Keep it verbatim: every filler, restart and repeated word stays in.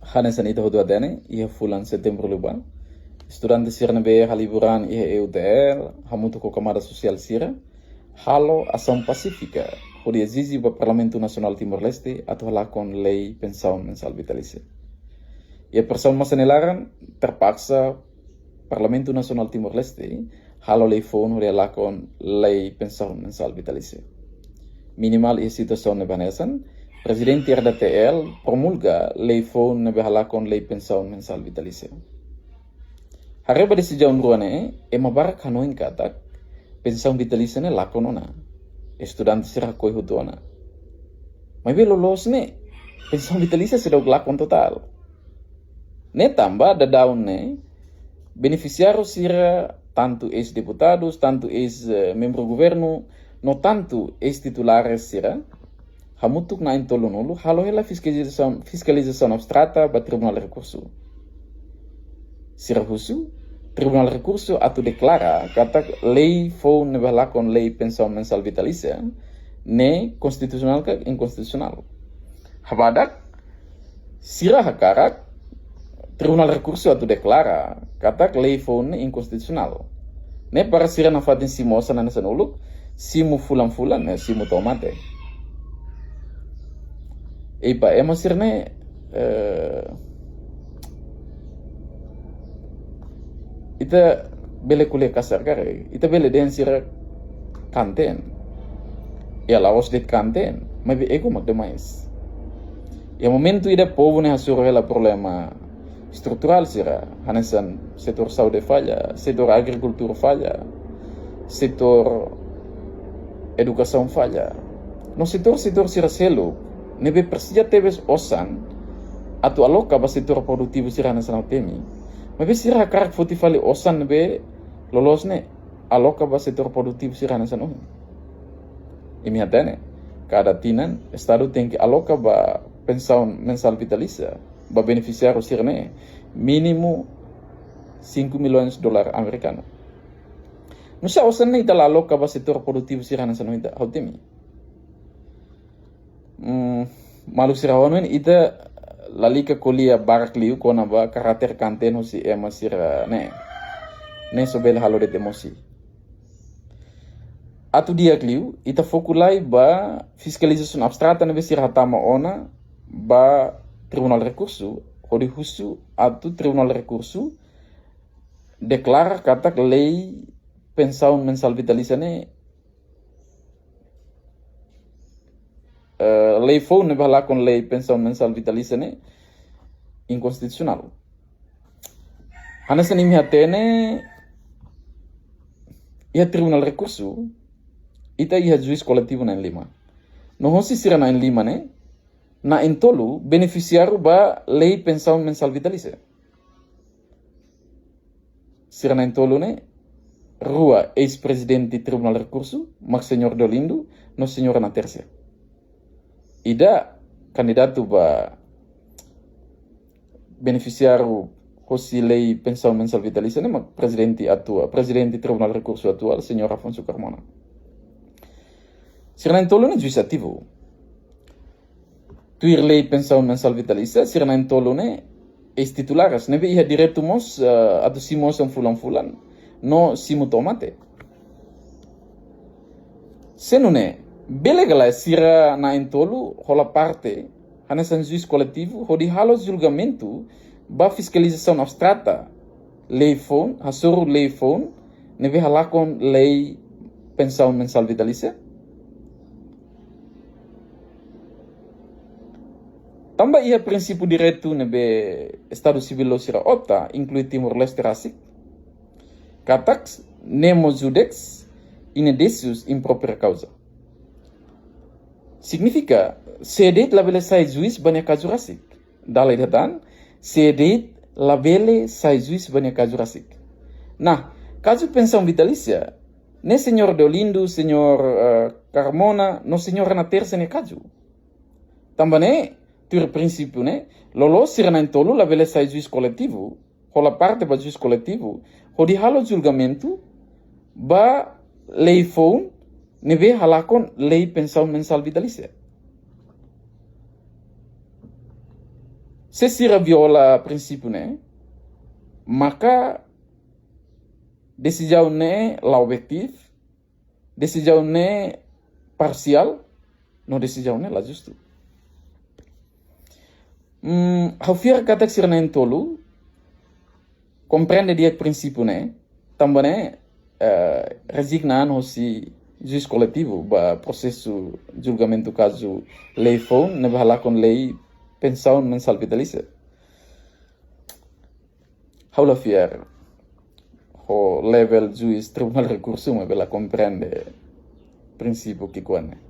Hanesan ita hotu hatene, iha fulan Setembru liubá, estudante sira ne'ebé haliburan iha E U T L, hamutuk ho kamada sosiál sira, halo asaun pasífika, hodi ezije ba Parlamentu Nasionál Timor-Leste atu halakon lei pensaun mensál vitalísia. Iha presaun masa nia laran, terpaksa Parlamentu Nasionál Timor-Leste halo lei foun hodi halakon lei pensaun mensál vitalísia. Minimal iha situasaun ne'ebé hanesan, Prezidente R D T L promulga lei foun ne'ebé halakon lei pensaun mensál vitalísia. Haree ba desizaun rua ne'e, ema barak hanoin katak pensaun vitalísia ne'e lakon ona. Estudante sira hakoi hotu ona. Maibé loloos ne'e, pensaun vitalísia seidauk lakon totál. Ne'e tanba daudaun ne'e, benefisiáriu sira, tantu eis-deputadus, tantu eis, eh, membru governu, no tantu eis-titulares sira, hamutuk na'in-tolunulu, halo hela fiskalizasaun, fiskalizasaun abstrata ba Tribunál Rekursu. Sira husu Tribunál Rekursu atu deklara katak lei foun ne'ebé halakon lei pensaun mensál vitalísia ne'e konstitusionál ka inkonstitusionál. Habadak, sira hakarak Tribunál Rekursu atu deklara katak lei foun ne'e inkonstitusionál. Ne'e para sira nafatin simu osan hanesan uluk, simu fulan-fulan, ne'e simu to'o mate. I ba ema sira-ne'e, eh, ita bele ko'alia kasar karik, ita bele dehan sira kaan-teen. Iha la'ós de'it kaan-teen, maibé ego mak demais. Iha momentu ida povu ne'e hasoru hela problema estruturál sira, hanesan setór saúde falla, setór agrikultura falla, setór edukasaun falla, no setór-setór sira seluk ne'ebé presiza tebes osan atu aloka ba setór produtivu sira hanesan ha'u temi. Maibé sira hakarak foti fali osan ne'ebé loloos ne'e aloka ba setór produtivu sira hanesan ohin. Imi hatene, kada tinan Estadu tenke aloka ba pensaun mensál vitalísia ba benefisiáriu sira-ne'e mínimu cinco milhões dolar amerikanu. Nusá osan ne'e ita la aloka ba setór produtivu sira hanesan ohin ita, ha'u temi. Hmm, maluk sira, ha'u hanoin ita lalika ko'alia barak liu kona-ba karáter kaan-teen husi ema sira-ne'e. Ne'e só bele halo de'it emosi. Atu di'ak liu, ita foku lai ba fiskalizasaun abstrata ne'ebé sira hatama ona ba Tribunál Rekursu, hodi husu atu Tribunál Rekursu deklara katak lei pensaun mensál vitalísia ne'e, eh, lei foun ne'ebé halakon lei pensaun mensál vitalísia ne'e inkonstitusionál. Hanesan imi hatene, iha Tribunál Rekursu, ita iha juís koletivu na'in-lima. No hosi sira na'in-lima ne'e, na'in-tolu benefisiáriu ba lei pensaun mensál vitalísia. Sira na'in-tolu ne'e, rua eis-prezidente Tribunál Rekursu, mak Señór Deolindo, no Señora Natércia. Ida kandidatu ba benefisiáriu hosi lei pensaun mensál vitalísia ne'e mak prezidente atuál, prezidente Tribunál Rekursu atuál, Señór Afonso Carmona. Sira na'in-tolu ne'e juís ativu. Tuir lei pensaun mensál vitalísia, sira na'in-tolu ne'e eis-titulares, ne'ebé iha direitu mós, eh, atu simu osan fulan-fulan, no simu to'o mate. Se nune'e, bele ka lae sira na'in-tolu hola parte hanesan juís koletivu hodi halo julgamentu ba fiskalizasaun abstrata lei foun, hasoru lei foun ne'ebé halakon lei pensaun mensál vitalísia? Tanba iha prinsípiu direitu ne'ebé Estadu sivíl loloos sira opta, inklui Timor-Leste rasik, katak nemo judex in edesius in propria causa. Signifika, sé de'it labele sai juís ba nia kazu rasik. Dala ida tan, sé de'it labele sai juís ba nia kazu rasik. Nah, kazu pensaun vitalísia, ne'e Señór Deolindo, Señór, eh, Carmona, no Señora Natércia nia kazu. Tanba ne'e, tuir prinsípiu ne'e, loloos sira na'in-tolu labele sai juís koletivu, hola parte ba juís koletivu, hodi halo julgamentu ba lei foun ne'ebé halakon lei pensaun mensál vitalísia. Se sira viola prinsípiu ne'e, maka desizaun ne'e la objetivu, desizaun ne'e parsiál, no desizaun ne'e la justu. Hmm, ha'u fiar katak sira na'in-tolu komprende di'ak prinsípiu ne'e, tanba ne'e, eh, rezigna an hosi juís koletivu ba prosesu julgamentu kazu lei foun ne'ebé halakon lei pensaun mensál vitalísia. Ha'u la fiar ho level juís Tribunál Rekursu Umanu bele komprende prinsípiu ki'ikoan ne'e.